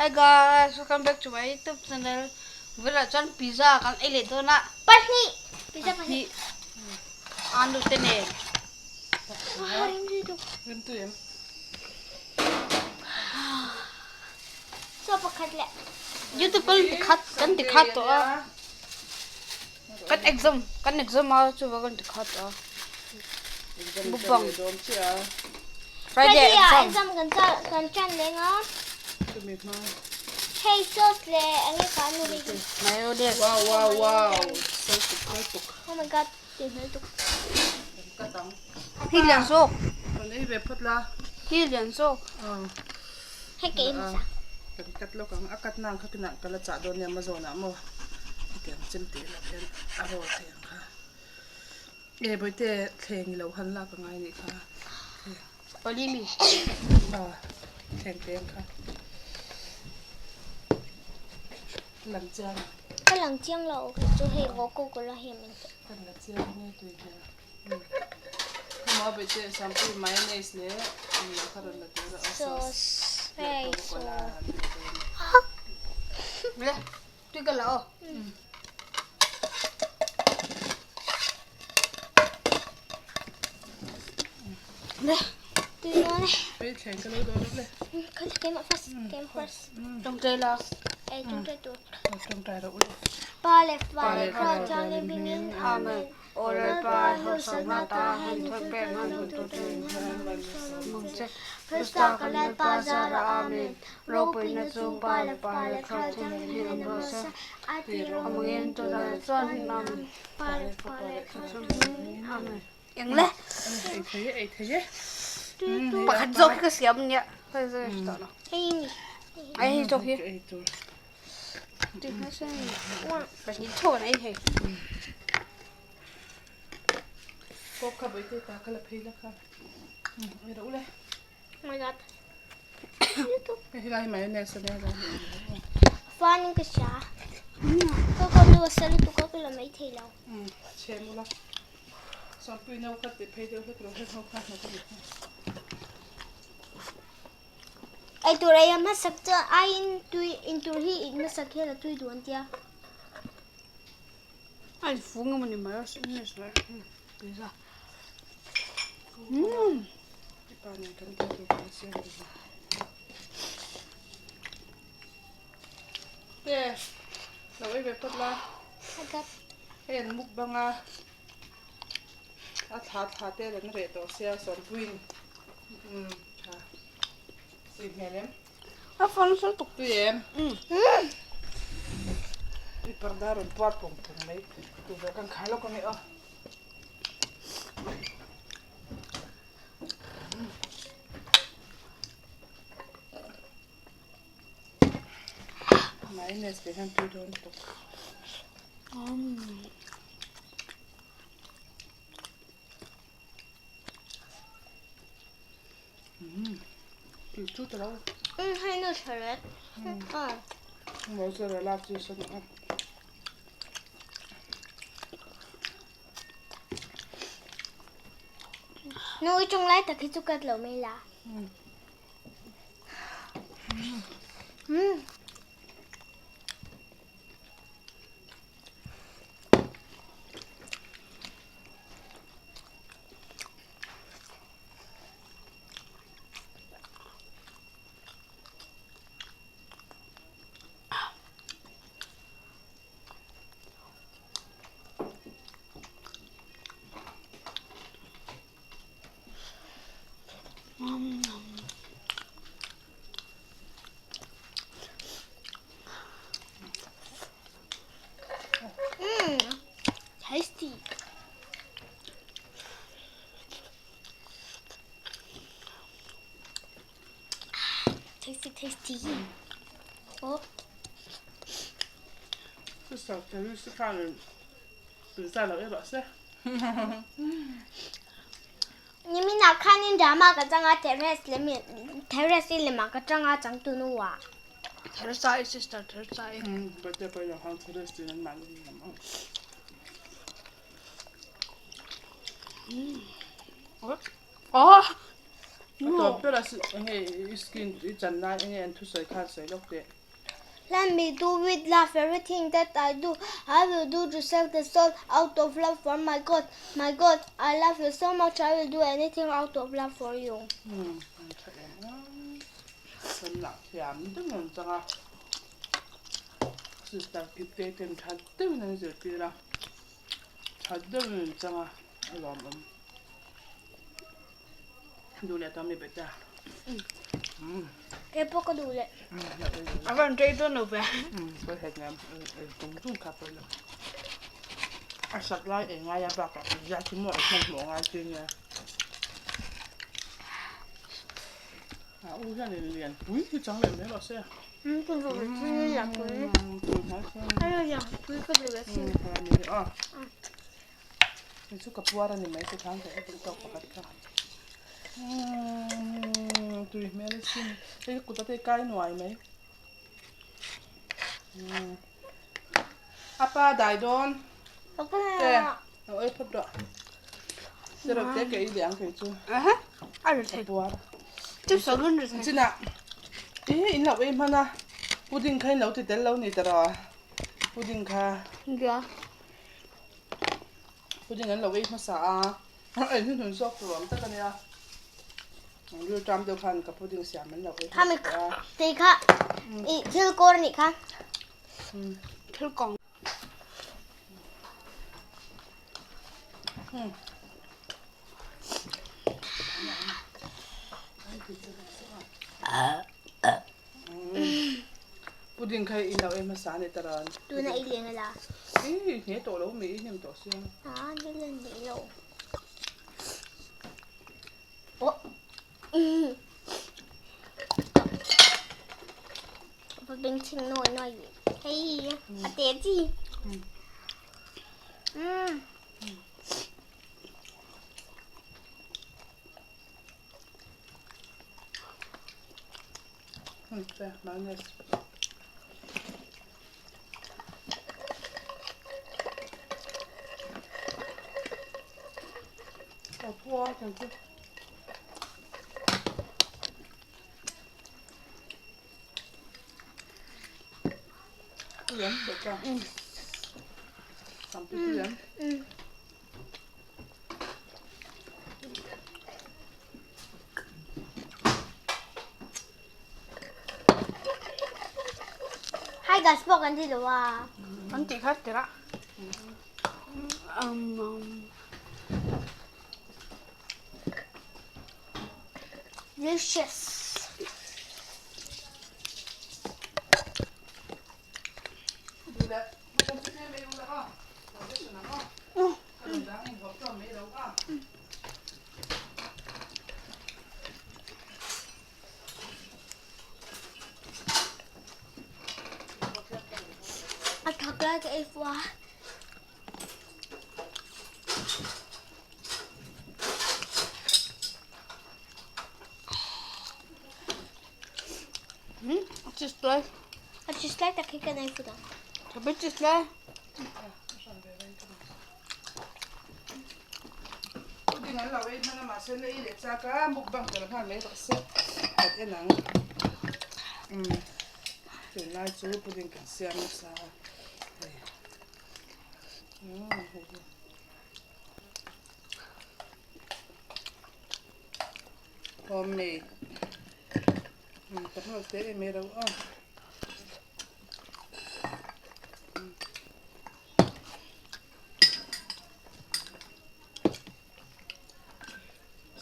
Hi guys, welcome back to my YouTube channel. Vela chuan pizza kan ei leh dawn a. Pahnih. Pizza pahnih. Anu te nen. Rim tu em. Chaw pakhat leh. YouTube kan ti khat kan ti khat tawh a. Kan exam kan exam a chuva kan ti khat a. Mukbang. Friday ah exam kan kan ṭan leng a. Hei sauce le enge ka nu hei hi. Mayonnaise. Wow wow wow. Sal tuk sal tuk. Oh my god, ti hmel tuk. Hi lian zawk. Kan ei ve phawt la. Hi lian zawk. Hei ke in sa. Kan kat lawk ang. A kat nang kha kinah ka la chah dawn nia Amazon ah maw. Hetiang chemte lo hian a roll thei ang kha. E bawihte thleng i lo han lak angai anih kha. Pali mi. Aw thleng te ang kha. Lang chiang. Ka lang chiang lo chu hei ro ko ko la hi min te. Kan la chiang nge tui hmel. Khama bawihte sampui mayonnaise leh mi kha rawn la tur a sauce. Hei cola. Le tui ka la aw. Tui dawn e. Tui thleng ka lo dawn le. Kha keimah first, keimah first. Tawngtai la. Ei tawngtai tur. Tawngtai rawh u le. Pa leh Fapa leh Thlarau Thianghlim hmingin Amen. Aw Lalpa, hausakna ta han thawk pek han hun tur chu in hmang che. Krista kan Lalpa zarah Amen. Ropuina chu Pa leh Fapa leh Thlarau Thianghlim hnen a rawh se. A ti rawngin tunah chuan Amen. Pa leh Fapa leh Thlarau Thianghlim Amen. Eng le? Ei thei e, ei thei e. Pakhat zawk hi ka siam nia. Hei zai a tawh lo. Hei ni. Ai hei zawk hi. Ei tur. Pahnih tho kan ei thei. Kawp kha bawihte ta kha la phei la kha. Ei rawh u le. Oh my god. Hei lai mayonnaise a nia lai hi. Fan in ka hria. Ka ka nu a sal lutuk a ka la mai thei lo. Chhe mu la. Sawmpui no kha ti phei deuh hlek rawh heng ho kha hnawk a ni kha. Ei tur ei a hmasak chuan aiin tui intur hi in hmasak hian a tui duh an tia. A infung emaw ni mai a pizza. Ipa nen kan kal tur kan siam duh a. Te lo ei ve phawt la. Hei an mukbang a. A thla thla te an reh tawh sia sawmpuiin umm tha tui hmel em. A fang sal tuk tui em. Tui parda rawn puar pung pung mai tu ve kan khai lawk ange aw. Mayonnaise te hian tui dawn tuk. Tui chu ta lo. Hei nu tha ret. Mozzarella cheese a ni a. Nu i chung lai tak hi chu cut lo mai la. Tasty. Tasty, tasty. Oh. 至少等于是看比赛了一把噻。 Niminah khanin drama ka chang a, Terrace lem Terrace lemah ka chang a changtu nu ah. Teresa i sister Teresa i. Birthday pawh i lo hang Terrace tiin an mahni lam ang. Oh! A tawp ber a enge i skin i chan lai enge an thusawi khan sawi lawk teh. Let me do with love everything that I do, I will do to save the soul out of love for my God, my God, I love you so much, I will do anything out of love for you. Umm an tha em em kan lah thiam deuh an chang a sister kip te ten tha deuhin an zirtir a tha deuhin an chang a a lawmawm. Duh leh tawh mi beta. Kei pawh ka duh leh. A van rei dawn lo ve. Pawi het ngam tung tung kha pawi lo. A sak lai ei ngai a bakah zia chu maw ei hman hmuh ngai chi nia. A u hian in lian pui hi chang leh mai rawh se. Ka duh leh chi lian pui. Lian pui ka duh leh chi. Hei chu ka puar a ni mai chutang ka duh tawk pakhat kha umm tui hmel a sin hei kut a te kai nuai mai umm a pa dai dawn te lo ei phawt rawh syrup te ka ei leh ang kei chu a puar chinah ih in lo ei hman a pudding kha in lo ti tel lo ni ta rawh pudding kha. Pudding an lo ei hmasa a, ei hnuhnun zawk tur awm tak a nia. An rilṭam deuh khan ka pudding siam an lo ei hmasa tawh a. Tei kha i thil kawr a nih kha. Thil kawng. Pudding kha i lo ei hmasa a ni ta rawn. Tuna i leng ala. Ih hne tawh lo mi i hnem tawh sia. Ah ni la ni lo. Oh. Va beng chhing nawi nawi. Hei a te chi. Mm. Hi guys pawh kan ti lo a. An tih kha tirh a. Delicious. A thak lai ka ei fua. A cheese lai. A cheese lai tak hi kan ei fu dang. Thabe cheese lai. Pudding an lo ei hman a mahse la ei leh chak a mukbang tel nghal mai rawh se khat en ang umm tunlai chu pudding kan siam nasa a hei umm hei hi homemade umm ka hmuh te em em reuh a.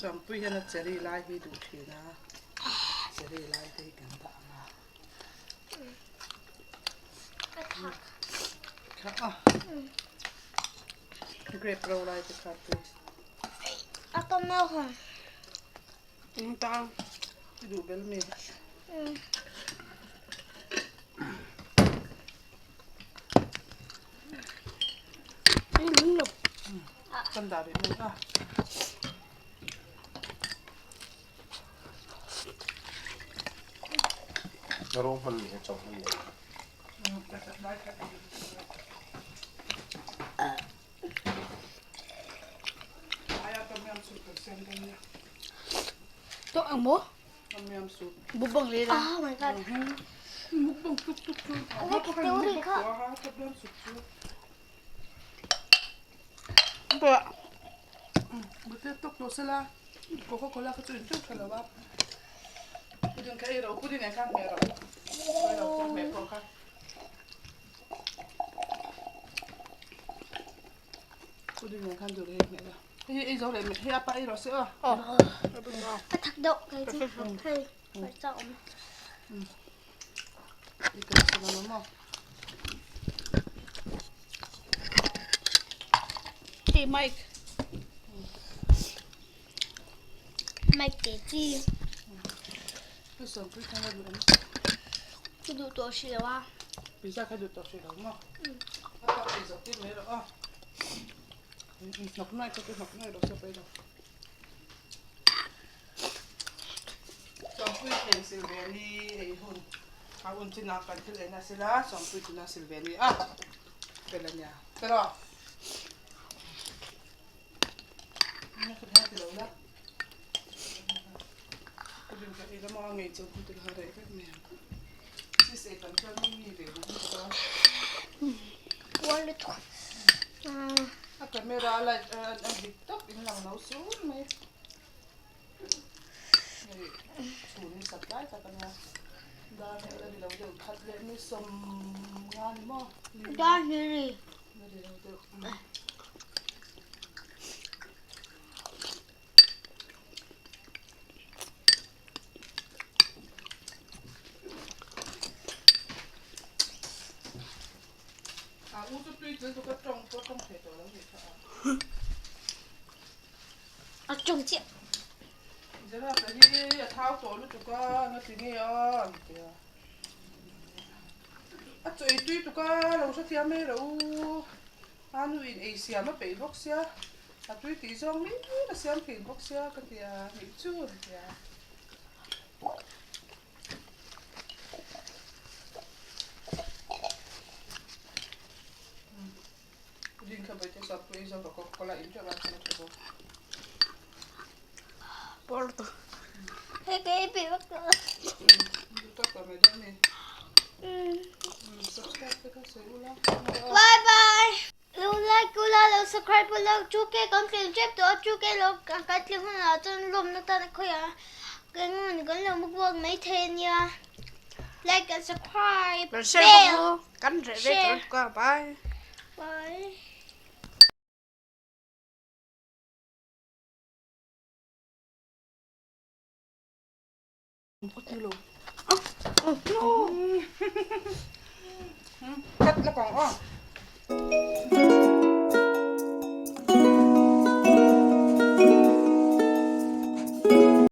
Sawmpui hian a cherry lai hi duh thin a, cherry lai te hi kan dah ang a. Kha a. Grape ro lai te kha tui. A ka mau hong. Ta. I duh bel mi. Ei lung lo. Kan dah rih mai a. Na rawng hman ni he chong hman ni. Tok ang maw? Tom yam soup. Mukbang leh la. Oh my god. Mukbang tuk tuk chu. Theory kha. Tom yam soup chu. Ba. Bute tok to sela. Coca Cola kha chu in teuh tha lo a. Pudin kha ei ro pudin eh khan hmeh ro. Ei ro hmeh pawh kha. Pudin eh khan dur hei hmeh la. Hei ei zo leh hei apa ei rawh se aw. A thak deuh kai chu. Hei, hmarcha awm. I kan sa lo maw. Hey Mike. Mike te chi. Hei sawmpui khan a duh em? Ka duh tawh hrih lo a. Pizza kha duh tawh hrih lo maw? Apa ei zawh tir mai rawh aw. Hnawk nuai kha chu hnawk nuai rawh se pawi lo. Sawmpui thleng sil ve ni ei hun a un chinah kan thil eina sila sawmpui tuna sil ve ni a fel a nia tiraw. Nia ka thei ti lo la. Ka rin ka ei lama ngei chu hun til ha reh vek mai ang. Sis ei tam chuan mi ve duh lutuk a. Puar lutuk. A camera a light a dik tak in lang lo sur mai. Hei chhun hi sat lai tak a nia. Dar hi a la ri lo deuh khat leh ni sawm nga ni maw? Dar hi ri. La ri lo deuh. A u chu tui chu ka tawng pawh tawng thei tawh lo nih kha a. A tawng chiah. Zeraka hi a thau tawh lutuk a, nga ti nge a an ti a. A chaw ei tui tuk a, lo hrethiam mai rawh u. A nu in ei siam a peih bawk sia, a tui tih zawng mai a siam thin bawk sia ka ti a, nih chu an ti a. Rin kha baite sap pui zo ka coca cola in teuh a chhung a tha bawk. Por to. Hei ka ei peih vak tawh. Duh tak tawh mai dawn a ni. Subscribe te kha sawi ula. Bye bye. Lo like ula lo subscribe ula 2k kan tling tep tawh a 2k lo kan tling hunah chuan lawmna tan a khawi a engemaw ni kan lo mukbang mai thei ania like and subscribe Lo share bawk u kan reh ve tawh lutuk a bye. Bye. Cut la kawng aw.